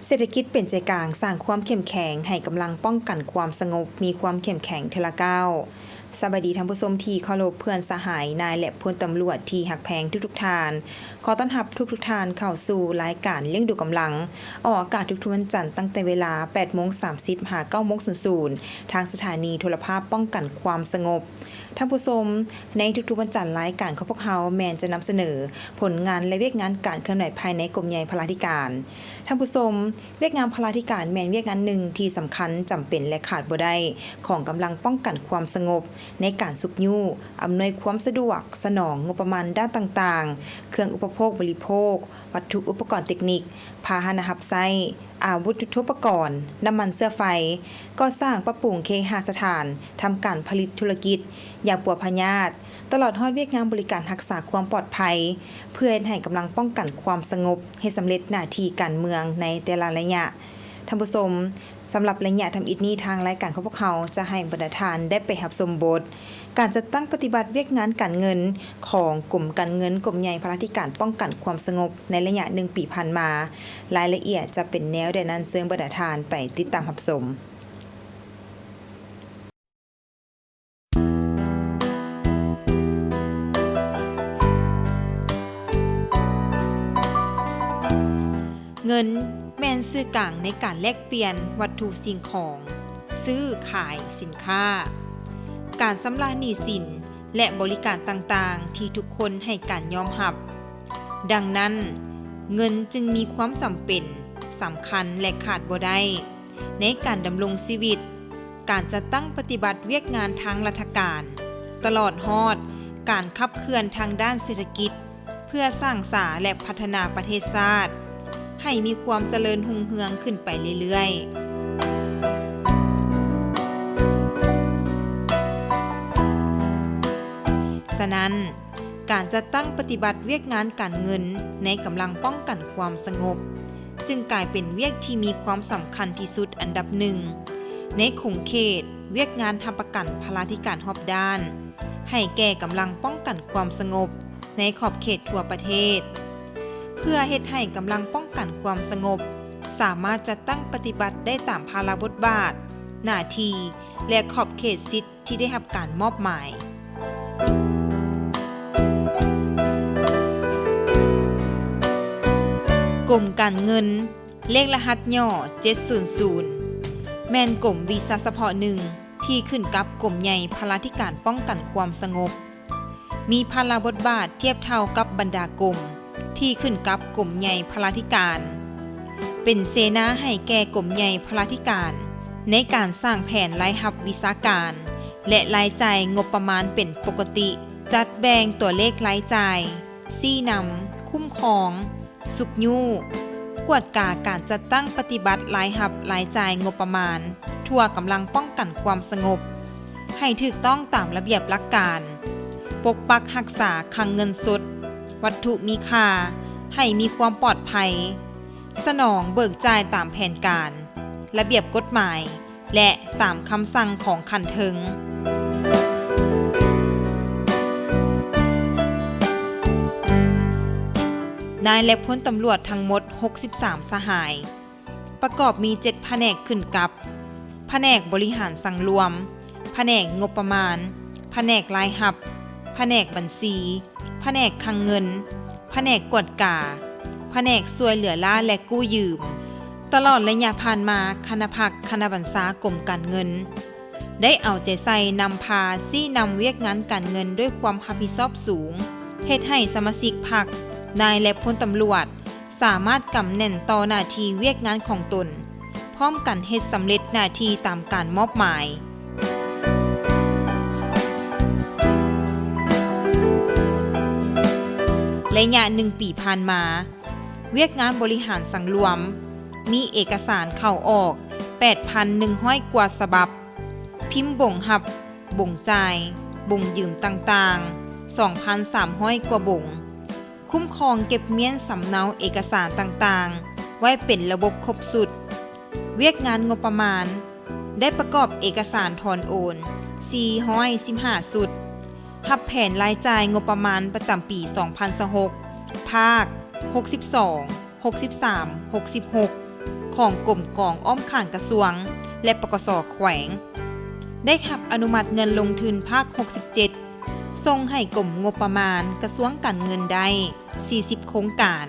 ເສດຖະກິດເປັນໃຈກາງ, ສ້າງຄວາມເຂັ້ມແຂງໃຫ້ກຳລັງປ້ອງກັນຄວາມສະຫງົບມີຄວາມເຂັ້ມແຂງເທື່ອລະກ້າວ. ສະບາຍດີທ່ານຜູ້ຊົມທີ່ເຄົາລົບ, ເພື່ອນສະຫາຍ, ນາຍ ແລະ ພົນຕຳຫຼວດທີ່ຮັກແພງທຸກໆທ່ານ. ຂໍຕ້ອນຮັບທຸກໆທ່ານເຂົ້າສູ່ລາຍການລ້ຽງດູກຳລັງ, ອອກອາກາດທຸກໆວັນຈັນ ຕັ້ງແຕ່ເວລາແປດໂມງສາມສິບ ຫາ ເກົ້າໂມງສູນສູນ ທາງສະຖານີໂທລະພາບປ້ອງກັນຄວາມສະຫງົບ. ທ່ານຜູ້ຊົມ, ໃນທຸກໆວັນຈັນ ລາຍການຂອງພວກເຮົາແມ່ນຈະນຳສະເໜີຜົນງານ ແລະ ວຽກງານການເຄື່ອນໄຫວພາຍໃນກົມໃຫຍ່ພະລາທິການ. ທ່ານຜູ້ຊົມ, ວຽກງານພະລາທິການແມ່ນວຽກງານໜຶ່ງທີ່ສຳຄັນ, ຈຳເປັນ ແລະ ຂາດບໍ່ໄດ້ຂອງກຳລັງປ້ອງກັນຄວາມສະຫງົບ ໃນການຊຸກຍູ້, ອຳນວຍຄວາມສະດວກ, ສະໜອງງົບປະມານດ້ານຕ່າງໆ, ເຄື່ອງອຸປະໂພກບໍລິໂພກ, ວັດຖຸອຸປະກອນເຕັກນິກ, ພາຫະນະຮັບໃຊ້, ອາວຸດຍຸດໂທປະກອນ, ນ້ຳມັນເຊື້ອໄຟ, ກໍ່ສ້າງປັບປຸງເຄຫະສະຖານ, ທຳການຜະລິດທຸລະກິດ, ຢາປົວພະຍາດ, ຕະຫຼອດຮອດວຽກງານບໍລິການຮັກສາຄວາມປອດໄພ, ເພື່ອເຮັດໃຫ້ກຳລັງປ້ອງກັນຄວາມສະຫງົບ ເຮັດສຳເລັດໜ້າທີ່ການເມືອງໃນແຕ່ລະໄລຍະ. ທ່ານຜູ້ຊົມ, ສຳລັບໄລຍະທຳອິດນີ້, ທາງລາຍການຂອງພວກເຮົາຈະໃຫ້ບັນດາທ່ານໄດ້ໄປຮັບຊົມບົດ ການຈັດຕັ້ງປະຕິບັດວຽກງານການເງິນຂອງກົມການເງິນ ກົມໃຫຍ່ພະລາທິການປ້ອງກັນຄວາມສະຫງົບ ໃນໄລຍະໜຶ່ງປີຜ່ານມາ. ລາຍລະອຽດຈະເປັນແນວໃດນັ້ນ, ເຊີນບັນດາທ່ານໄປຕິດຕາມຮັບຊົມ. ເງິນແມ່ນສື່ກາງໃນການແລກປ່ຽນວັດຖຸສິ່ງຂອງ, ຊື້ຂາຍສິນຄ້າ, ການຊຳລະໜີ້ສິນ ແລະ ບໍລິການຕ່າງໆທີ່ທຸກຄົນໃຫ້ການຍອມຮັບ. ດັ່ງນັ້ນ, ເງິນຈຶ່ງມີຄວາມຈຳເປັນ, ສຳຄັນ ແລະ ຂາດບໍ່ໄດ້ໃນການດຳລົງຊີວິດ, ການຈັດຕັ້ງປະຕິບັດວຽກງານທາງລັດຖະການ, ຕະຫຼອດຮອດການຂັບເຄື່ອນທາງດ້ານເສດຖະກິດ ເພື່ອສ້າງສາ ແລະ ພັດທະນາປະເທດຊາດໃຫ້ມີຄວາມຈະເລີນຮຸ່ງເຮືອງຂຶ້ນໄປເລື້ອຍໆ. ສະນັ້ນ, ການຈັດຕັ້ງປະຕິບັດວຽກງານການເງິນໃນກຳລັງປ້ອງກັນຄວາມສະຫງົບ ຈຶ່ງກາຍເປັນວຽກທີ່ມີຄວາມສຳຄັນທີ່ສຸດອັນດັບໜຶ່ງ ໃນຂົງເຂດວຽກງານຮັບປະກັນພະລາທິການຮອບດ້ານ ໃຫ້ແກ່ກຳລັງປ້ອງກັນຄວາມສະຫງົບໃນຂອບເຂດທົ່ວປະເທດ, ເພື່ອເຮັດໃຫ້ກຳລັງປ້ອງກັນຄວາມສະຫງົບສາມາດຈັດຕັ້ງປະຕິບັດໄດ້ຕາມພາລະບົດບາດ, ໜ້າທີ່ ແລະ ຂອບເຂດສິດ ທີ່ໄດ້ຮັບການມອບໝາຍ. ກົມການເງິນ, ເລກລະຫັດຫຍໍ້ ເຈັດສູນສູນ ແມ່ນກົມວິຊາສະເພາະໜຶ່ງທີ່ຂຶ້ນກັບກົມໃຫຍ່ພະລາທິການປ້ອງກັນຄວາມສະຫງົບ. ມີພາລະບົດບາດທຽບເທົ່າກັບບັນດາກົມທີ່ຂຶ້ນກັບກົມໃຫຍ່ພະລາທິການ, ເປັນເສນາໃຫ້ແກ່ກົມໃຫຍ່ພະລາທິການໃນການສ້າງແຜນລາຍຮັບວິຊາການ ແລະ ລາຍຈ່າຍງົບປະມານເປັນປົກກະຕິ, ຈັດແບ່ງຕົວເລກລາຍຈ່າຍ, ຊີ້ນຳ, ຄຸ້ມຄອງ, ຊຸກຍູ້, ກວດກາການຈັດຕັ້ງປະຕິບັດລາຍຮັບລາຍຈ່າຍງົບປະມານທົ່ວກຳລັງປ້ອງກັນຄວາມສະຫງົບ ໃຫ້ຖືກຕ້ອງຕາມລະບຽບຫຼັກການ, ປົກປັກຮັກສາຄັງເງິນສົດ, ວັດຖຸມີຄ່າ ໃຫ້ມີຄວາມປອດໄພ, ສະໜອງເບີກຈ່າຍຕາມແຜນການ, ລະບຽບກົດໝາຍ ແລະ ຕາມຄຳສັ່ງຂອງຂັ້ນເທິງ. ນາຍ ແລະ ພົນຕຳຫຼວດທັງໝົດຫົກສິບສາມສະຫາຍ ປະກອບມີເຈັດພະແນກຂຶ້ນກັບ ພະແນກບໍລິຫານສັງລວມ, ພະແນກງົບປະມານ, ພະແນກລາຍຮັບ, ພະແນກບັນຊີ, ພະແນກຄັງເງິນ, ພະແນກກວດກາ, ພະແນກຊ່ວຍເຫຼືອລ້າ ແລະ ກູ້ຢືມ. ຕະຫຼອດໄລຍະຜ່ານມາ, ຄະນະພັກຄະນະບັນຊາກົມການເງິນ ໄດ້ເອົາໃຈໃສ່ນຳພາຊີ້ນຳວຽກງານການເງິນດ້ວຍຄວາມຮັບຜິດຊອບສູງ, ເຮັດໃຫ້ສະມາຊິກພັກ, ນາຍ ແລະ ພົນຕຳຫຼວດ ສາມາດກຳແໜ້ນຕໍ່ໜ້າທີ່ວຽກງານຂອງຕົນ, ພ້ອມກັນເຮັດສຳເລັດໜ້າທີ່ຕາມການມອບໝາຍ. ໄລຍະໜຶ່ງປີຜ່ານມາ, ວຽກງານບໍລິຫານສັງລວມ ມີເອກະສານເຂົ້າອອກ ແປດພັນໜຶ່ງຮ້ອຍກວ່າສະບັບ, ພິມບົງຮັບ, ບົງຈ່າຍ, ບົງຢືມຕ່າງໆ ສອງພັນສາມຮ້ອຍກວ່າບົງ, ຄຸ້ມຄອງເກັບມ້ຽນສຳເນົາເອກະສານຕ່າງໆ ໄວ້ເປັນລະບົບຄົບຊຸດ. ວຽກງານງົບປະມານ ໄດ້ປະກອບເອກະສານຖອນໂອນ ສີ່ຮ້ອຍສິບຫ້າຊຸດ, ຮັບແຜນລາຍຈ່າຍງົບປະມານປະຈຳປີສອງພັນຊາວຫົກ ພາກ ຫົກສິບສອງ ຫົກສິບສາມ ຫົກສິບຫົກ ຂ ຂອງກົມກອງອ້ອມຂ້າງກະຊວງ ແລະ ປກສ ແຂວງ ໄດ້ຮັບອະນຸມັດເງິນລົງທຶນພາກຫົກສິບເຈັດ ສົ່ງໃຫ້ກົມງົບປະມານກະຊວງການເງິນໄດ້ ສີ່ສິບໂຄງການ.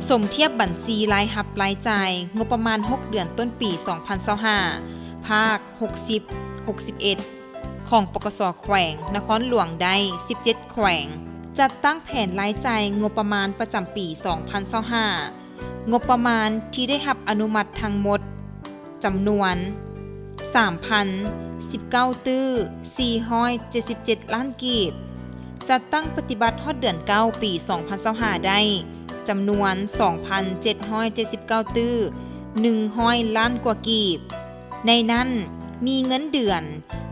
ສົມທຽບບັນຊີລາຍຮັບລາຍຈ່າຍງົບປະມານຫົກເດືອນຕົ້ນປີສອງພັນຊາວຫ້າ ພາກຫົກສິບ ຫົກສິບເອັດ ຂອງ ປກສ ແຂວງນະຄອນຫຼວງໄດ້ສິບເຈັດແຂວງ. ຈັດຕັ້ງແຜນລາຍຈ່າຍງົບປະມານປະຈຳປີສອງພັນຊາວຫ້າ ງົບປະມານທີ່ໄດ້ຮັບອະນຸມັດທັງໝົດ ຈຳນວນ ສາມພັນສິບເກົ້າຕື້ ສີ່ຮ້ອຍເຈັດສິບເຈັດລ້ານກີບ, ຈັດຕັ້ງປະຕິບັດຮອດເດືອນເກົ້າປີສອງພັນຊາວຫ້າໄດ້ ຈຳນວນ ສອງພັນເຈັດຮ້ອຍເຈັດສິບເກົ້າຕື້ ໜຶ່ງຮ້ອຍລ້ານກວ່າກີບ. ໃນນັ້ນມີເງິນເດືອນ,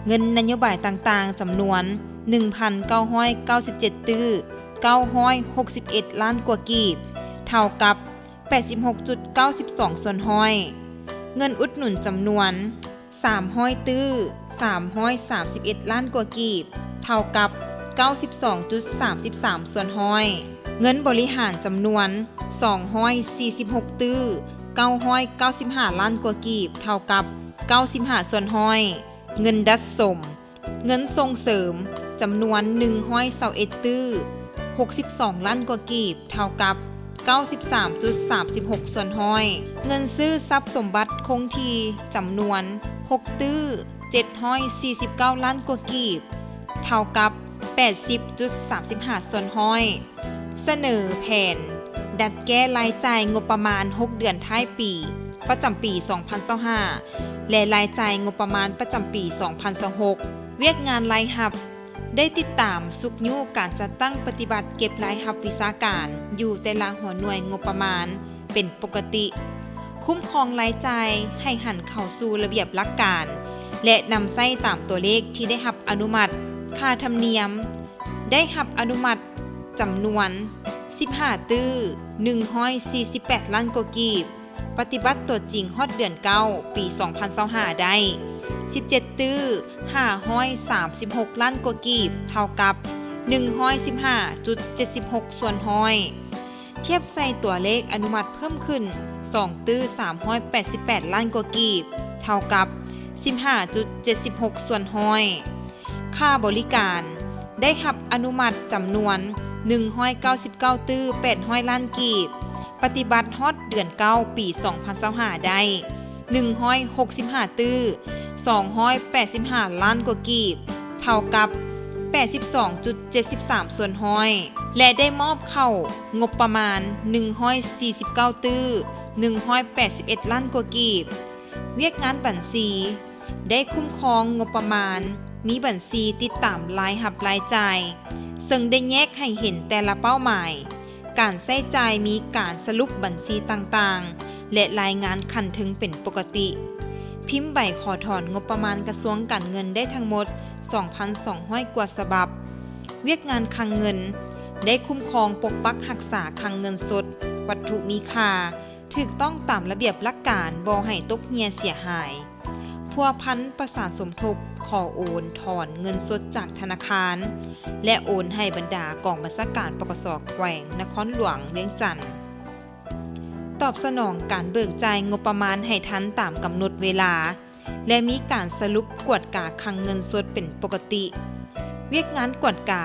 ເງິນນະໂຍບາຍຕ່າງໆ ຈຳນວນ ໜຶ່ງພັນເກົ້າຮ້ອຍເກົ້າສິບເຈັດຕື້ ເກົ້າຮ້ອຍຫົກສິບເອັດລ້ານກວ່າກີບ, ເທົ່າກັບ ແປດສິບຫົກຈຸດເກົ້າສິບສອງສ່ວນຮ້ອຍ, ເງິນອຸດໜູນຈຳນວນ ສາມຮ້ອຍຕື້ ສາມຮ້ອຍສາມສິບເອັດລ້ານກວ່າກີບ, ເທົ່າກັບ ເກົ້າສິບສອງຈຸດສາມສິບສາມສ່ວນຮ້ອຍ, ເງິນບໍລິຫານຈຳນວນ ສອງຮ້ອຍສີ່ສິບຫົກຕື້ ເກົ້າຮ້ອຍເກົ້າສິບຫ້າລ້ານກວ່າກີບ, ເທົ່າກັບ ເກົ້າສິບຫ້າສ່ວນຮ້ອຍ, ເງິນດັດສົມ, ເງິນສົ່ງເສີມ ຈຳນວນ ໜຶ່ງຮ້ອຍຊາວເອັດຕື້ ຫົກສິບສອງລ້ານກວ່າກີບ, ເທົ່າກັບ ເກົ້າສິບສາມຈຸດສາມສິບຫົກສ່ວນຮ້ອຍ, ເງິນຊື້ຊັບສົມບັດຄົງທີ່ ຈຳນວນ ຫົກຕື້ ເຈັດຮ້ອຍສີ່ສິບເກົ້າລ້ານກວ່າກີບ, ເທົ່າກັບ ແປດສິບຈຸດສາມສິບຫ້າສ່ວນຮ້ອຍ. ສະເໜີແຜນດັດແກ້ລາຍຈ່າຍງົບປະມານຫົກເດືອນທ້າຍປີ ປະຈຳປີສອງພັນຊາວຫ້າ ແລະ ລາຍຈ່າຍງົບປະມານປະຈຳປີສອງພັນຊາວຫົກ. ວຽກງານລາຍຮັບ ໄດ້ຕິດຕາມຊຸກຍູ້ການຈັດຕັ້ງປະຕິບັດເກັບລາຍຮັບວິຊາການຢູ່ແຕ່ລະຫົວໜ່ວຍງົບປະມານເປັນປົກກະຕິ, ຄຸ້ມຄອງລາຍຈ່າຍໃຫ້ຫັນເຂົ້າສູ່ລະບຽບຫຼັກການ ແລະ ນຳໃຊ້ຕາມຕົວເລກທີ່ໄດ້ຮັບອະນຸມັດ. ຄ່າທຳນຽມ ໄດ້ຮັບອະນຸມັດຈຳນວນ ສິບຫ້າຕື້ ໜຶ່ງຮ້ອຍສີ່ສິບແປດລ້ານກວ່າກີບ, ປະຕິບັດຕົວຈິງຮອດເດືອນເກົ້າປີສອງພັນຊາວຫ້າໄດ້ ສິບເຈັດຕື້ ຫ້າຮ້ອຍສາມສິບຫົກລ້ານກວ່າກີບ, ເທົ່າກັບ ໜຶ່ງຮ້ອຍສິບຫ້າຈຸດເຈັດສິບຫົກສ່ວນຮ້ອຍ. ທຽບໃສ່ຕົວເລກອະນຸມັດເພີ່ມຂຶ້ນ ສອງຕື້ ສາມຮ້ອຍແປດສິບແປດລ້ານກວ່າກີບ, ເທົ່າກັບ ສິບຫ້າຈຸດເຈັດສິບຫົກສ່ວນຮ້ອຍ. ຄ່າບໍລິການ ໄດ້ຮັບອະນຸມັດຈຳນວນ ໜຶ່ງຮ້ອຍເກົ້າສິບເກົ້າຕື້ ແປດຮ້ອຍລ້ານກີບ, ປະຕິບັດຮອດເດືອນເກົ້າປີສອງພັນຊາວຫ້າໄດ້ ໜຶ່ງຮ້ອຍຫົກສິບຫ້າຕື້ ສອງຮ້ອຍແປດສິບຫ້າລ້ານກວ່າກີບ, ເທົ່າກັບ ແປດສິບສອງຈຸດເຈັດສິບສາມສ່ວນຮ້ອຍ ແລະ ໄດ້ມອບເຂົ້າງົບປະມານ ໜຶ່ງຮ້ອຍສີ່ສິບເກົ້າຕື້ ໜຶ່ງຮ້ອຍແປດສິບເອັດລ້ານກວ່າກີບ. ວຽກງານບັນຊີ ໄດ້ຄຸ້ມຄອງງົບປະມານ, ມີບັນຊີຕິດຕາມລາຍຮັບລາຍຈ່າຍ, ເຊິ່ງໄດ້ແຍກໃຫ້ເຫັນແຕ່ລະເປົ້າໝາຍການໃຊ້ຈ່າຍ, ມີການສະຫຼຸບບັນຊີຕ່າງໆ ແລະ ລາຍງານຂັ້ນເທິງເປັນປົກກະຕິ. ພິມໃບຂໍຖອນງົບປະມານກະຊວງການເງິນໄດ້ທັງໝົດ ສອງພັນສອງຮ້ອຍກວ່າສະບັບ. ວຽກງານຄັງເງິນ ໄດ້ຄຸ້ມຄອງປົກປັກຮັກສາຄັງເງິນສົດ, ວັດຖຸມີຄ່າ, ຖືກຕ້ອງຕາມລະບຽບຫຼັກການ, ບໍ່ໃຫ້ຕົກເຫ່ຍເສຍຫາຍ. ພົວພັນປະສານສົມທົບຂໍໂອນຖອນເງິນສົດຈາກທະນາຄານ ແລະ ໂອນໃຫ້ບັນດາກອງບັນຊາການ ປກສ ແຂວງນະຄອນຫຼວງວຽງຈັນ. ຕອບສະໜອງການເບີກຈ່າຍງົບປະມານໃຫ້ທັນຕາມກຳນົດເວລາ ແລະ ມີການສະຫຼຸບກວດກາຄັງເງິນສົດເປັນປົກກະຕິ. ວຽກງານກວດກາ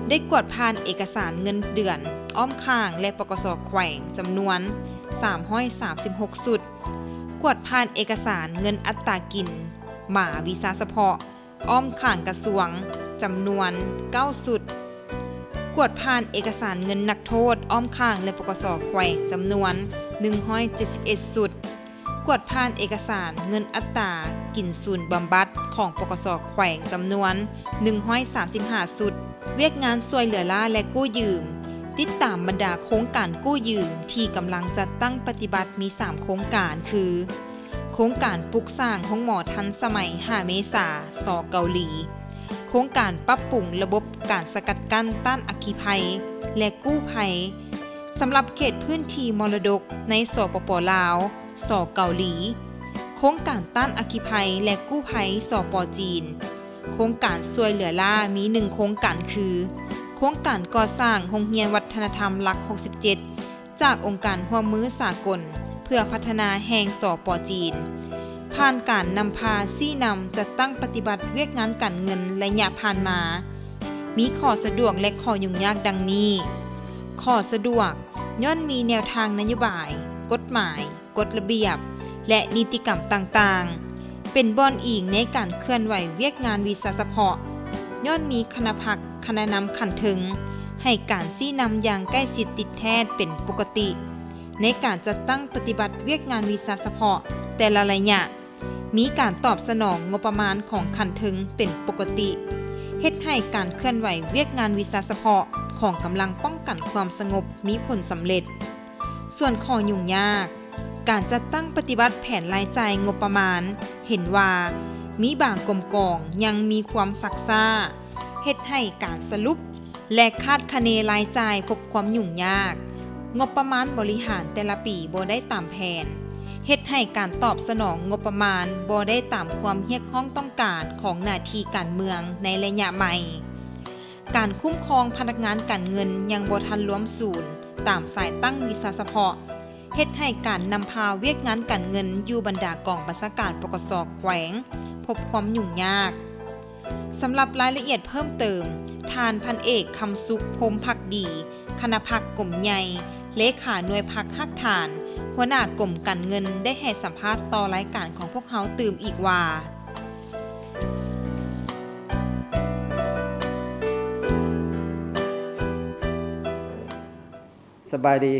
ໄດ້ກວດຜ່ານເອກະສານເງິນເດືອນອ້ອມຂ້າງ ແລະ ປກສ ແຂວງ ຈຳນວນ ສາມຮ້ອຍສາມສິບຫົກຊຸດ, ກວດຜ່ານເອກະສານເງິນອັດຕາກິນໝາວິຊາສະເພາະ ອ້ອມຂ້າງກະຊວງ ຈຳນວນ ເກົ້າຊຸດ, ກວດຜ່ານເອກະສານເງິນນັກໂທດອ້ອມຂ້າງ ແລະ ປກສ ແຂວງ ຈຳນວນ ໜຶ່ງຮ້ອຍເຈັດສິບເອັດຊຸດ, ກວດຜ່ານເອກະສານເງິນອັດຕາກິນສູນບຳບັດຂອງ ປກສ ແຂວງ ຈຳນວນ ໜຶ່ງຮ້ອຍສາມສິບຫ້າຊຸດ. ວຽກງານຊ່ວຍເຫຼືອລ້າ ແລະ ກູ້ຢືມ, ຕິດຕາມບັນດາໂຄງການກູ້ຢືມທີ່ກຳລັງຈັດຕັ້ງປະຕິບັດມີສາມໂຄງການ ຄື ໂຄງການປຸກສ້າງໂຮງໝໍທັນສະໄໝ ຫ້າເມສາ ສ ເກົາຫຼີ, ໂຄງການປັບປຸງລະບົບການສະກັດກັ້ນຕ້ານອັກຄີໄພ ແລະ ກູ້ໄພ ສຳລັບເຂດພື້ນທີ່ມໍລະດົກໃນ ສປປ ລາວ, ສ ເກົາຫຼີ, ໂຄງການຕ້ານອັກຄີໄພ ແລະ ກູ້ໄພ ສປ ຈີນ, ໂຄງການຊ່ວຍເຫຼືອລ້າມີໜຶ່ງໂຄງການຄື ໂຄງການກໍ່ສ້າງໂຮງຮຽນວັດທະນະທຳຫຼັກຫົກສິບເຈັດ ຈາກອົງການຮ່ວມມືສາກົນເພື່ອພັດທະນາແຫ່ງ ສປ ຈີນ, ຜ່ານການນຳພາຊີ້ນຳຈັດຕັ້ງປະຕິບັດວຽກງານການເງິນໄລຍະຜ່ານມາ ມີຂໍ້ສະດວກ ແລະ ຂໍ້ຫຍຸ້ງຍາກດັ່ງນີ້. ຂໍ້ສະດວກ ຍ້ອນມີແນວທາງນະໂຍບາຍ, ກົດໝາຍ, ກົດລະບຽບ ແລະ ນິຕິກຳຕ່າງໆ ເປັນບ່ອນອີງໃນການເຄື່ອນໄຫວວຽກງານວິຊາສະເພາະ, ຍ້ອນມີຄະນະພັກ, ຄະນະນຳຂັ້ນເທິງ ໃຫ້ການຊີ້ນຳຢ່າງໃກ້ຊິດຕິດແທດເປັນປົກກະຕິ ໃນການຈັດຕັ້ງປະຕິບັດວຽກງານວິຊາສະເພາະແຕ່ລະໄລຍະ, ມີການຕອບສະໜອງງົບປະມານຂອງຂັ້ນເທິງເປັນປົກກະຕິ, ເຮັດໃຫ້ການເຄື່ອນໄຫວວຽກງານວິຊາສະເພາະຂອງກຳລັງປ້ອງກັນຄວາມສະຫງົບມີຜົນສຳເລັດ. ສ່ວນຂໍ້ຫຍຸ້ງຍາກ, ການຈັດຕັ້ງປະຕິບັດແຜນລາຍຈ່າຍງົບປະມານ ເຫັນວ່າມີບາງກົມກອງຍັງມີຄວາມຊັກຊ້າ, ເຮັດໃຫ້ການສະຫຼຸບ ແລະ ຄາດຄະເນລາຍຈ່າຍພົບຄວາມຫຍຸ້ງຍາກ, ງົບປະມານບໍລິຫານແຕ່ລະປີບໍ່ໄດ້ຕາມແຜນ, ເຮັດໃຫ້ການຕອບສະໜອງງົບປະມານບໍ່ໄດ້ຕາມຄວາມຮຽກຮ້ອງຕ້ອງການຂອງໜ້າທີ່ການເມືອງໃນໄລຍະໃໝ່. ການຄຸ້ມຄອງພະນັກງານການເງິນຍັງບໍ່ທັນລວມສູນຕາມສາຍຕັ້ງວິຊາສະເພາະ, ເຮັດໃຫ້ການນຳພາວຽກງານການເງິນຢູ່ບັນດາກອງບັນຊາການ ປກສ ແຂວງ ພົບຄວາມຫຍຸ້ງຍາກ. ສຳລັບລາຍລະອຽດເພີ່ມເຕີມ, ທ່ານພັນເອກ ຄຳສຸກ ພົມພັກດີ, ຄະນະພັກກົມໃຫຍ່, ເລຂາໜ່ວຍພັກຮາກຖານ, ຫົວໜ້າກົມການເງິນ ໄດ້ໃຫ້ສຳພາດຕໍ່ລາຍການຂອງພວກເຮົາຕື່ມອີກວ່າ. ສະບາຍດີ.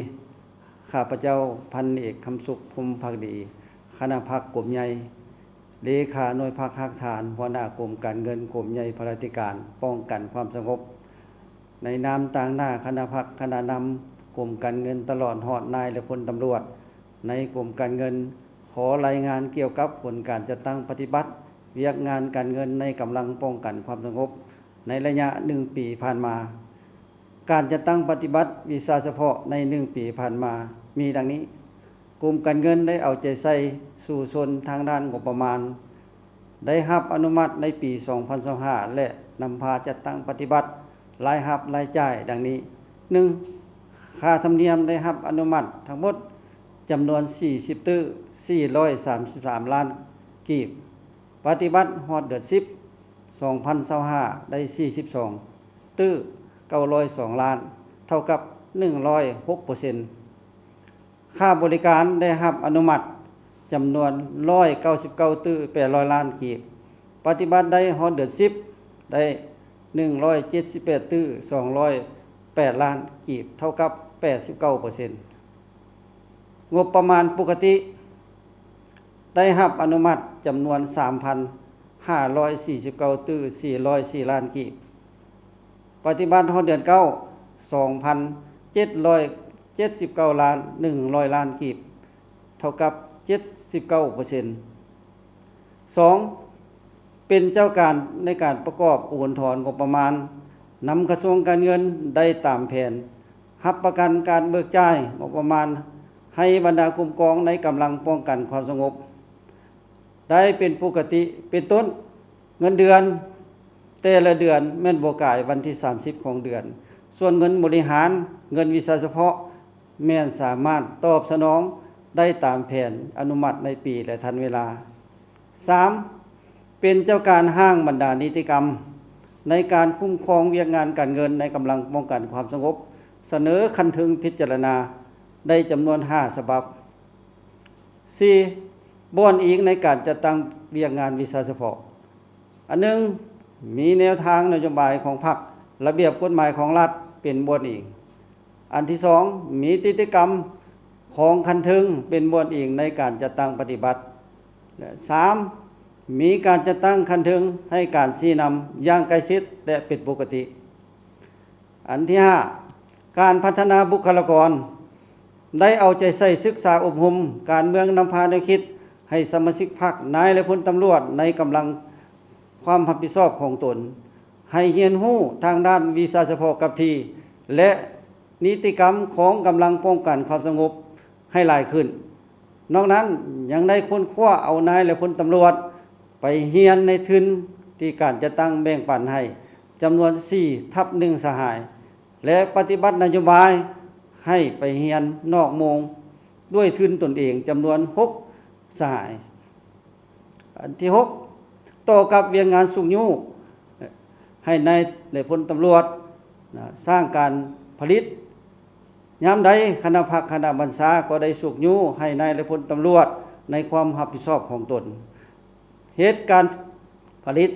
ຂ້າພະເຈົ້າ ພັນເອກ ຄຳສຸກ ພົມພັກດີ, ຄະນະພັກກົມໃຫຍ່, ເລຂາໜ່ວຍພັກຮາກຖານ, ຫົວໜ້າກົມການເງິນ ກົມໃຫຍ່ພະລາທິການປ້ອງກັນຄວາມສະຫງົບ. ໃນນາມຕາງໜ້າຄະນະພັກ, ຄະນະນຳກົມການເງິນ ຕະຫຼອດຮອດນາຍ ແລະ ພົນຕຳຫຼວດໃນກົມການເງິນ ຂໍລາຍງານກ່ຽວກັບຜົນການຈັດຕັ້ງປະຕິບັດວຽກງານການເງິນໃນກຳລັງປ້ອງກັນຄວາມສະຫງົບໃນໄລຍະໜຶ່ງປີຜ່ານມາ. ການຈັດຕັ້ງປະຕິບັດວິຊາສະເພາະໃນໜຶ່ງປີຜ່ານມາມີດັ່ງນີ້: ກົມການເງິນໄດ້ເອົາໃຈໃສ່ສູ້ຊົນທາງດ້ານງົບປະມານ, ໄດ້ຮັບອະນຸມັດໃນປີສອງພັນຊາວຫ້າ ແລະ ນຳພາຈັດຕັ້ງປະຕິບັດລາຍຮັບລາຍຈ່າຍດັ່ງນີ້: ໜຶ່ງ, ຄ່າທຳນຽມໄດ້ຮັບອະນຸມັດທັງໝົດຈຳນວນສີ່ສິບຕື້ ສີ່ຮ້ອຍສາມສິບສາມລ້ານກີບ, ປະຕິບັດຮອດເດືອນສິບ ສອງພັນຊາວຫ້າ ໄດ້ສີ່ສິບສອງຕື້ ເກົ້າຮ້ອຍສອງລ້ານ, ເທົ່າກັບໜຶ່ງຮ້ອຍຫົກເປີເຊັນ. ຄ່າບໍລິການໄດ້ຮັບອະນຸມັດຈຳນວນຮ້ອຍເກົ້າສິບເກົ້າຕື້ ແປດຮ້ອຍລ້ານກີບ, ປະຕິບັດໄດ້ຮອດເດືອນສິບ ໄດ້ໜຶ່ງຮ້ອຍເຈັດສິບແປດຕື້ ສອງຮ້ອຍແປດລ້ານກີບ, ເທົ່າກັບແປດສິບເກົ້າເປີເຊັນ. ງົບປະມານປົກກະຕິ ໄດ້ຮັບອະນຸມັດຈຳນວນສາມພັນຫ້າຮ້ອຍສີ່ສິບເກົ້າຕື້ ສີ່ຮ້ອຍສີ່ລ້ານກີບ, ປະຕິບັດຮອດເດືອນເກົ້າ ສອງພັນເຈັດຮ້ອຍເຈັດສິບເກົ້າລ້ານ ໜຶ່ງຮ້ອຍລ້ານກີບ, ເທົ່າກັບເຈັດສິບເກົ້າເປີເຊັນ. ສອງ, ເປັນເຈົ້າການໃນການປະກອບໂອນຖອນງົບປະມານ, ນຳກະຊວງການເງິນໄດ້ຕາມແຜນ, ຮັບປະກັນການເບີກຈ່າຍງົບປະມານໃຫ້ບັນດາກົມກອງໃນກຳລັງປ້ອງກັນຄວາມສະຫງົບໄດ້ເປັນປົກກະຕິ, ເປັນຕົ້ນ ເງິນເດືອນແຕ່ລະເດືອນແມ່ນບໍ່ກາຍວັນທີສາມສິບຂອງເດືອນ, ສ່ວນເງິນບໍລິຫານ, ເງິນວິຊາສະເພາະ ແມ່ນສາມາດຕອບສະໜອງໄດ້ຕາມແຜນອະນຸມັດໃນປີ ແລະ ທັນເວລາ. ສາມ, ເປັນເຈົ້າການຮ່າງບັນດານິຕິກຳໃນການຄຸ້ມຄອງວຽກງານການເງິນໃນກຳລັງປ້ອງກັນຄວາມສະຫງົບ, ສະເໜີຂັ້ນເທິງພິຈາລະນາໄດ້ຈຳນວນຫ້າສະບັບ. ສີ່, ບ່ອນອີງໃນການຈັດຕັ້ງວຽກງານວິຊາສະເພາະ. ອັນໜຶ່ງ, ມີແນວທາງນະໂຍບາຍຂອງພັກ, ລະບຽບກົດໝາຍຂອງລັດເປັນບ່ອນອີງ. ອັນທີສອງ, ມີນິຕິກຳຂອງຂັ້ນເທິງເປັນບ່ອນອີງໃນການຈັດຕັ້ງປະຕິບັດ. ແລະ ສາມ, ມີການຈັດຕັ້ງຂັ້ນເທິງໃຫ້ການຊີ້ນຳຢ່າງໃກ້ຊິດ ແລະ ເປັນປົກກະຕິ. ອັນທີຫ້າ, ການພັດທະນາບຸກຄະລາກອນ ໄດ້ເອົາໃຈໃສ່ສຶກສາອົບຮົມການເມືອງ, ນຳພາແນວຄິດໃຫ້ສະມາຊິກພັກ, ນາຍ ແລະ ພົນຕຳຫຼວດໃນກຳລັງຄວາມຮັບຜິດຊອບຂອງຕົນ ໃຫ້ຮຽນຮູ້ທາງດ້ານວິຊາສະເພາະກັບທີ່ ແລະ ນິຕິກຳຂອງກຳລັງປ້ອງກັນຄວາມສະຫງົບໃຫ້ຫຼາຍຂຶ້ນ. ນອກນັ້ນຍັງໄດ້ຄົ້ນຄວ້າເອົານາຍ ແລະ ພົນຕຳຫຼວດໄປຮຽນໃນທຶນ ທີ່ການຈັດຕັ້ງແບ່ງປັນໃຫ້ຈຳນວນສີ່ທັບໜຶ່ງສະຫາຍ ແລະ ປະຕິບັດນະໂຍບາຍໃຫ້ໄປຮຽນນອກໂມງດ້ວຍທຶນຕົນເອງຈຳນວນຫົກສະຫາຍ. ອັນທີຫົກ ຕໍ່ກັບວຽກງານຊຸກຍູ້ໃຫ້ນາຍ ແລະ ພົນຕຳຫຼວດນະ ສ້າງການຜະລິດ ຍາມໃດຄະນະພັກຄະນະບັນຊາກໍໄດ້ຊຸກຍູ້ໃຫ້ນາຍ ແລະ ພົນຕຳຫຼວດໃນຄວາມຮັບຜິດຊອບຂອງຕົນ ເຮັດການຜະລິດ,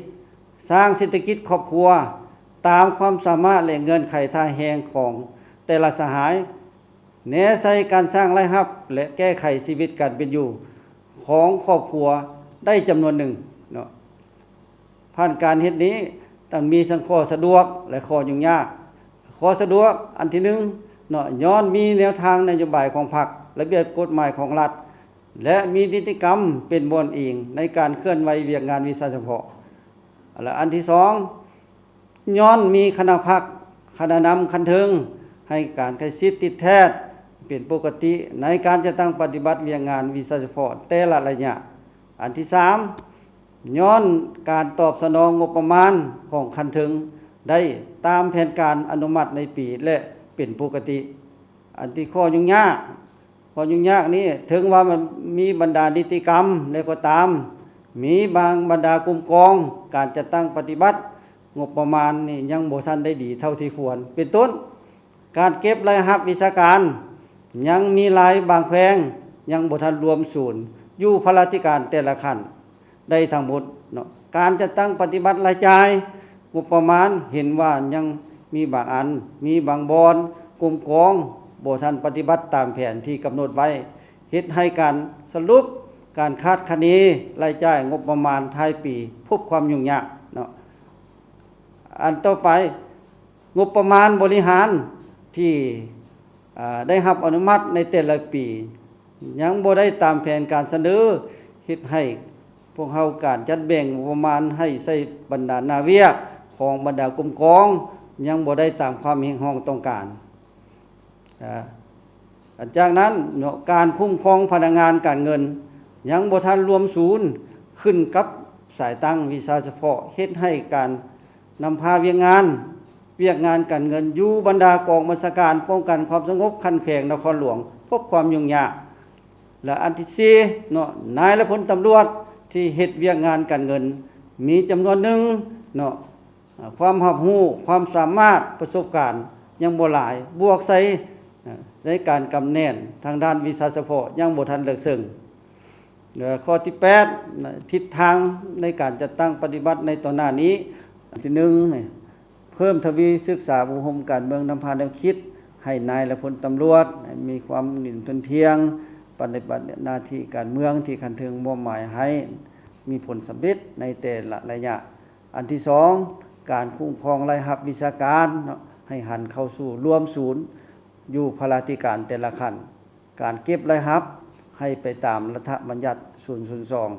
ສ້າງເສດຖະກິດຄອບຄົວຕາມຄວາມສາມາດ ແລະ ເງື່ອນໄຂທ່າແຮງຂອງແຕ່ລະສະຫາຍ, ແນໃສ່ການສ້າງລາຍຮັບ ແລະ ແກ້ໄຂຊີວິດການເປັນຢູ່ຂອງຄອບຄົວໄດ້ຈຳນວນໜຶ່ງເນາະ. ຜ່ານການເຮັດນີ້ ຕ້ອງມີທັງຂໍ້ສະດວກ ແລະ ຂໍ້ຫຍຸ້ງຍາກ. ຂໍ້ສະດວກ ອັນທີໜຶ່ງເນາະ ຍ້ອນມີແນວທາງນະໂຍບາຍຂອງພັກ, ລະບຽບກົດໝາຍຂອງລັດ ແລະ ມີນິຕິກຳເປັນບ່ອນອີງໃນການເຄື່ອນໄຫວວຽກງານວິຊາສະເພາະ. ແລະ ອັນທີສອງ ຍ້ອນມີຄະນະພັກ, ຄະນະນຳຂັ້ນເທິງໃຫ້ການໃກ້ຊິດຕິດແທດເປັນປົກກະຕິໃນການຈັດຕັ້ງປະຕິບັດວຽກງານວິຊາສະເພາະແຕ່ລະໄລຍະ. ອັນທີສາມ ຍ້ອນການຕອບສະໜອງງົບປະມານຂອງຂັ້ນເທິງໄດ້ຕາມແຜນການອະນຸມັດໃນປີ ແລະ ເປັນປົກກະຕິ. ອັນທີ່ຂໍ້ຫຍຸ້ງຍາກ, ຂໍ້ຫຍຸ້ງຍາກນີ້ ເຖິງວ່າມັນມີບັນດານິຕິກຳແລ້ວກໍຕາມ, ມີບາງບັນດາກົມກອງການຈັດຕັ້ງປະຕິບັດງົບປະມານນີ້ຍັງບໍ່ທັນໄດ້ດີເທົ່າທີ່ຄວນ. ເປັນຕົ້ນ, ການເກັບລາຍຮັບວິຊາການຍັງມີຫຼາຍບາງແຂວງຍັງບໍ່ທັນລວມສູນຢູ່ພະລາທິການແຕ່ລະຂັ້ນໄດ້ທັງໝົດເນາະ. ການຈັດຕັ້ງປະຕິບັດລາຍຈ່າຍງົບປະມານເຫັນວ່າຍັງມີບາງອັນ, ມີບາງບ່ອນກົມກອງບໍ່ທັນປະຕິບັດຕາມແຜນທີ່ກຳນົດໄວ້, ເຮັດໃຫ້ການສະຫຼຸບການຄາດຄະເນລາຍຈ່າຍງົບປະມານທ້າຍປີພົບຄວາມຫຍຸ້ງຍາກເນາະ. ອັນຕໍ່ໄປ, ງົບປະມານບໍລິຫານທີ່ ອາ ໄດ້ຮັບອະນຸມັດໃນແຕ່ລະປີ ຍັງບໍ່ໄດ້ຕາມແຜນການສະເໜີ, ເຮັດໃຫ້ພວກເຮົາການຈັດແບ່ງງົບປະມານໃຫ້ໃຊ້ບັນດາໜ້າວຽກຂອງບັນດາກົມກອງ ຍັງບໍ່ໄດ້ຕາມຄວາມຮຽກຮ້ອງຕ້ອງການ. ອາ ຫຼັງຈາກນັ້ນເນາະ ການຄຸ້ມຄອງພະນັກງານການເງິນຍັງບໍ່ທັນລວມສູນ, ຂຶ້ນກັບສາຍຕັ້ງວິຊາສະເພາະ ເຮັດໃຫ້ການນຳພາວຽກງານ, ວຽກງານການເງິນຢູ່ບັນດາກອງບັນຊາການປ້ອງກັນຄວາມສະຫງົບຂັ້ນແຂວງນະຄອນຫຼວງພົບຄວາມຫຍຸ້ງຍາກ. ແລະ ອັນທີສີ່ເນາະ ນາຍ ແລະ ພົນຕຳຫຼວດທີ່ເຮັດວຽກງານການເງິນມີຈຳນວນໜຶ່ງເນາະ ອາ ຄວາມຮັບຮູ້, ຄວາມສາມາດ, ປະສົບການຍັງບໍ່ຫຼາຍ, ບວກໃສ່ ອາ ໃນການກຳແໜ້ນທາງດ້ານວິຊາສະເພາະຍັງບໍ່ທັນເລິກເຊິ່ງ. ແລະ ຂໍ້ທີແປດ ທິດທາງໃນການຈັດຕັ້ງປະຕິບັດໃນຕໍ່ໜ້ານີ້. ອັນທີໜຶ່ງ ເພີ່ມທະວີສຶກສາອົບຮົມການເມືອງນຳພາແນວຄິດໃຫ້ນາຍ ແລະ ພົນຕຳຫຼວດໃຫ້ມີຄວາມໜິ້ນທົນທ່ຽງ, ປະຕິບັດໜ້າທີ່ການເມືອງທີ່ຂັ້ນເທິງມອບໝາຍໃຫ້ມີຜົນສຳເລັດໃນແຕ່ລະໄລຍະ. ອັນທີສອງ ການຄຸ້ມຄອງລາຍຮັບວິຊາການເນາະ ໃຫ້ຫັນເຂົ້າສູ່ລວມສູນຢູ່ພະລາທິການແຕ່ລະຂັ້ນ, ການເກັບລາຍຮັບໃຫ້ໄປຕາມລັດຖະບັນຍັດສູນສູນສອງ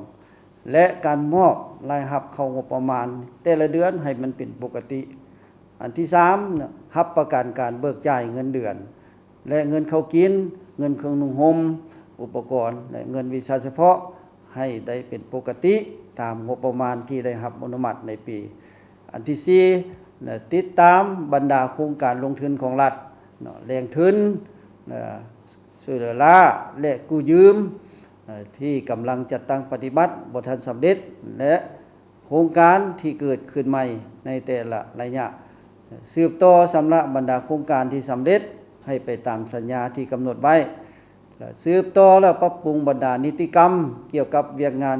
ແລະ ການມອບລາຍຮັບເຂົ້າງົບປະມານແຕ່ລະເດືອນໃຫ້ມັນເປັນປົກກະຕິ. ອັນທີສາມ ຮັບປະກັນການເບີກຈ່າຍເງິນເດືອນ ແລະ ເງິນເຂົ້າກິນ, ເງິນເຄື່ອງນຸ່ງຫົ່ມ, ອຸປະກອນ ແລະ ເງິນວິຊາສະເພາະ ໃຫ້ໄດ້ເປັນປົກກະຕິຕາມງົບປະມານທີ່ໄດ້ຮັບອະນຸມັດໃນປີ. ອັນທີສີ່ ແລະ ຕິດຕາມບັນດາໂຄງການລົງທຶນຂອງລັດເນາະ, ແຫຼ່ງທຶນ, ເອີ ຊ່ວຍເຫຼືອລ້າ ແລະ ກູ້ຢືມ ເອີ ທີ່ກຳລັງຈັດຕັ້ງປະຕິບັດບໍ່ທັນສຳເລັດ ແລະ ໂຄງການທີ່ເກີດຂຶ້ນໃໝ່ໃນແຕ່ລະໄລຍະ, ສືບຕໍ່ຊຳລະບັນດາໂຄງການທີ່ສຳເລັດໃຫ້ໄປຕາມສັນຍາທີ່ກຳນົດໄວ້ ແລະ ສືບຕໍ່ ແລະ ປັບປຸງບັນດານິຕິກຳກ່ຽວກັບວຽກງານ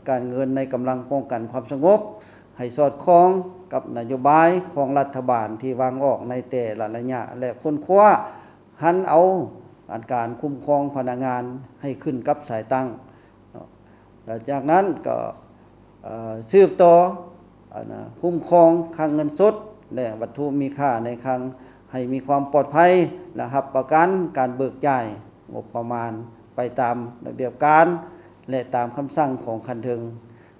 ການເງິນໃນກຳລັງປ້ອງກັນຄວາມສະຫງົບ ໃຫ້ສອດຄ່ອງກັບນະໂຍບາຍຂອງລັດຖະບານທີ່ວາງອອກໃນແຕ່ລະໄລຍະ ແລະ ຄົ້ນຄວ້າຫັນເອົາການຄຸ້ມຄອງພະນັກງານໃຫ້ຂຶ້ນກັບສາຍຕັ້ງເນາະ. ແລະ ຈາກນັ້ນກໍ ເອີ ສືບຕໍ່ ອັນນະ ຄຸ້ມຄອງຄັງເງິນສົດ ແລະ ວັດຖຸມີຄ່າໃນຄັງໃຫ້ມີຄວາມປອດໄພ ແລະ ຮັບປະກັນການເບີກຈ່າຍງົບປະມານໄປຕາມລະບຽບການ ແລະ ຕາມຄຳສັ່ງຂອງຂັ້ນເທິງ.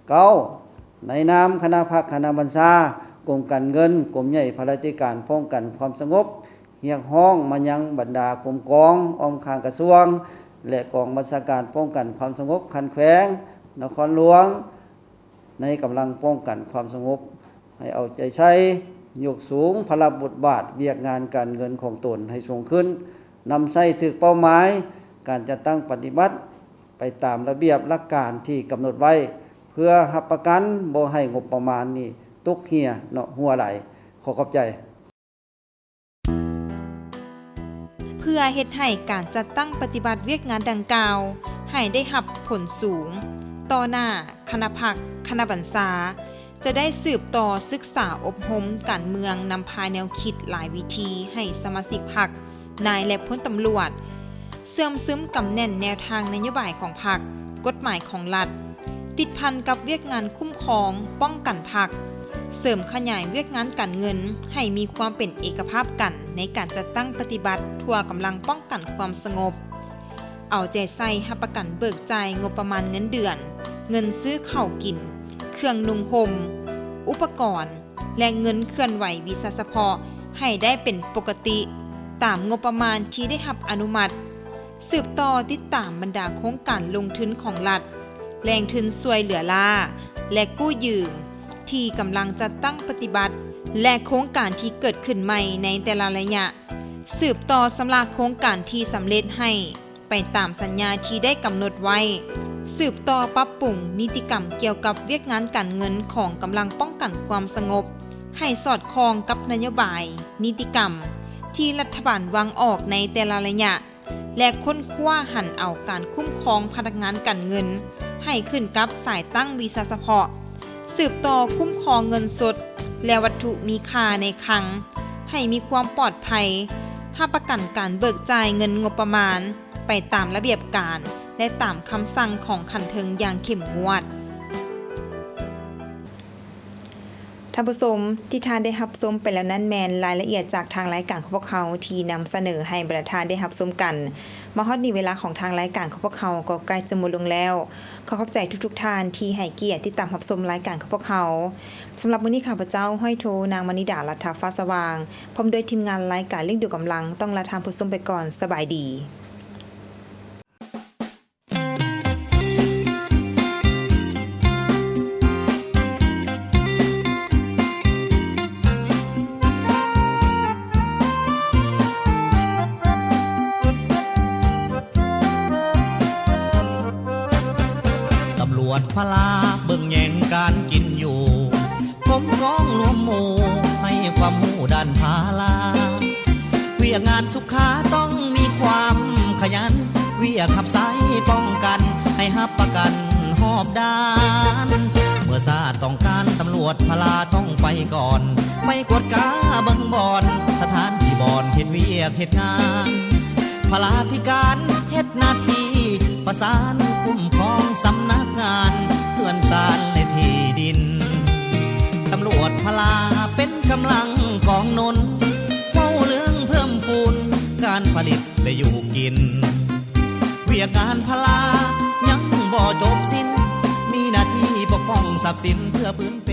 ເກົ້າ ໃນນາມຄະນະພັກຄະນະບັນຊາ, ກົມການເງິນ, ກົມໃຫຍ່ພະລາທິການປ້ອງກັນຄວາມສະຫງົບ ຮຽກຮ້ອງມາຍັງບັນດາກົມກອງອ້ອມຂ້າງກະຊວງ ແລະ ກອງບັນຊາການປ້ອງກັນຄວາມສະຫງົບຂັ້ນແຂວງນະຄອນຫຼວງ ໃນກຳລັງປ້ອງກັນຄວາມສະຫງົບ ໃຫ້ເອົາໃຈໃສ່ ຍົກສູງພາລະບົດບາດວຽກງານການເງິນຂອງຕົນໃຫ້ສູງຂຶ້ນ, ນຳໃຊ້ຖືກເປົ້າໝາຍ, ການຈັດຕັ້ງປະຕິບັດໄປຕາມລະບຽບຫຼັກການທີ່ກຳນົດໄວ້ ເພື່ອຮັບປະກັນບໍ່ໃຫ້ງົບປະມານນີ້ຕົກເຮ່ຍເນາະ ຮົ່ວໄຫຼ. ຂໍຂອບໃຈ. ເພື່ອເຮັດໃຫ້ການຈັດຕັ້ງປະຕິບັດວຽກງານດັ່ງກ່າວໃຫ້ໄດ້ຮັບຜົນສູງ ຕໍ່ໜ້າຄະນະພັກ, ຄະນະບັນຊາ ຈະໄດ້ສືບຕໍ່ສຶກສາອົບຮົມການເມືອງ, ນຳພາແນວຄິດຫຼາຍວິທີໃຫ້ສະມາຊິກພັກ, ນາຍ ແລະ ພົນຕຳຫຼວດ ເຊື່ອມຊຶມກຳແໜ້ນແນວທາງນະໂຍບາຍຂອງພັກ, ກົດໝາຍຂອງລັດ, ຕິດພັນກັບວຽກງານຄຸ້ມຄອງ, ປ້ອງກັນພັກ, ເສີມຂະຫຍາຍວຽກງານການເງິນໃຫ້ມີຄວາມເປັນເອກະພາບກັນໃນການຈັດຕັ້ງປະຕິບັດທົ່ວກຳລັງປ້ອງກັນຄວາມສະຫງົບ, ເອົາໃຈໃສ່ຮັບປະກັນເບີກຈ່າຍງົບປະມານເງິນເດືອນ, ເງິນຊື້ເຂົ້າກິນ, ເຄື່ອງນຸ່ງຫົ່ມ, ອຸປະກອນ ແລະ ເງິນເຄື່ອນໄຫວວີຊາສະເພາະໃຫ້ໄດ້ເປັນປົກກະຕິຕາມງົບປະມານທີ່ໄດ້ຮັບອະນຸມັດ, ສືບຕໍ່ຕິດຕາມບັນດາໂຄງການລົງທຶນຂອງລັດ, ແຫຼ່ງທຶນຊ່ວຍເຫຼືອລ້າ ແລະ ກູ້ຢືມ ທີ່ກຳລັງຈັດຕັ້ງປະຕິບັດ ແລະ ໂຄງການທີ່ເກີດຂຶ້ນໃໝ່ໃນແຕ່ລະໄລຍະ, ສືບຕໍ່ຊຳລະໂຄງການທີ່ສຳເລັດໃຫ້ ໄປຕາມສັນຍາທີ່ໄດ້ກຳນົດໄວ້, ສືບຕໍ່ປັບປຸງນິຕິກຳກ່ຽວກັບວຽກງານການເງິນຂອງກຳລັງປ້ອງກັນຄວາມສະຫງົບ ໃຫ້ສອດຄ່ອງກັບນະໂຍບາຍນິຕິກຳທີ່ລັດຖະບານວາງອອກໃນແຕ່ລະໄລຍະ ແລະ ຄົ້ນຄວ້າຫັນເອົາການຄຸ້ມຄອງພະນັກງານການເງິນໃຫ້ຂຶ້ນກັບສາຍຕັ້ງວິຊາສະເພາະ, ສືບຕໍ່ຄຸ້ມຄອງເງິນສົດ ແລະ ວັດຖຸມີຄ່າໃນຄັງ ໃຫ້ມີຄວາມປອດໄພ, ຮັບປະກັນການເບີກຈ່າຍເງິນງົບປະມານ ໄປຕາມລະບຽບການ ແລະ ຕາມຄຳສັ່ງຂອງຂັ້ນເທິງຢ່າງເຂັ້ມງວດ. ທ່ານຜູ້ຊົມ ທີ່ທ່ານໄດ້ຮັບຊົມໄປແລ້ວນັ້ນແມ່ນລາຍລະອຽດຈາກທາງລາຍການຂອງພວກເຮົາທີ່ນຳສະເໜີໃຫ້ບັນດາທ່ານໄດ້ຮັບຊົມກັນ. ມາຮອດນີ້ເວລາຂອງທາງລາຍການຂອງພວກເຮົາກໍໃກ້ຈະໝົດລົງແລ້ວ. ຂໍຂອບໃຈທຸກໆທ່ານທີ່ໃຫ້ກຽດຕິດຕາມຮັບຊົມລາຍການຂອງພວກເຮົາ. ສຳລັບມື້ນີ້ ຂ້າພະເຈົ້າ ຮ້ອຍໂທ ນາງມະນີດາ ລັດຖະຟ້າສະຫວ່າງ ພ້ອມດ້ວຍທີມງານລາຍການເລ້ງດູກຳລັງ ຕ້ອງລາທ່ານຜູ້ຊົມໄປກ່ອນ. ສະບາຍດີ. ຕຳຫຼວດພະລາເບິ່ງແຍງການກິນຢູ່ ກົມກອງລວມໝູ່ໃຫ້ຄວາມຮູ້ດ້ານພາລາ ວຽກງານສຸຂາຕ້ອງມີຄວາມຂະຫຍັນ ວຽກຮັບໃຊ້ປ້ອງກັນໃຫ້ຮັບປະກັນຮອບດ້ານ ເມື່ອຊາດຕ້ອງການຕຳຫຼວດພະລາຕ້ອງໄປກ່ອນ ໄປກວດກາເບິ່ງບ່ອນ ສະຖານທີ່ບ່ອນເຮັດວຽກເຮັດງານ ພະລາທິການເຮັດໜ້າທີ່ປະສານຄຸ້ມຄອງສຳນັກງານເຮືອນຊານ ແລະ ທີ່ດິນ ຕຳຫຼວດພະລາເປັນກຳລັງກອງໜູນ ເວົ້າເລື່ອງເພີ່ມພູນການຜະລິດ ແລະ ຢູ່ກິນ ວຽກງານພະລາຍັງບໍ່ຈົບສິ້ນ ມີໜ້າທີ່ປົກປ້ອງຊັບສິນເພື່ອພື້ນເປັນ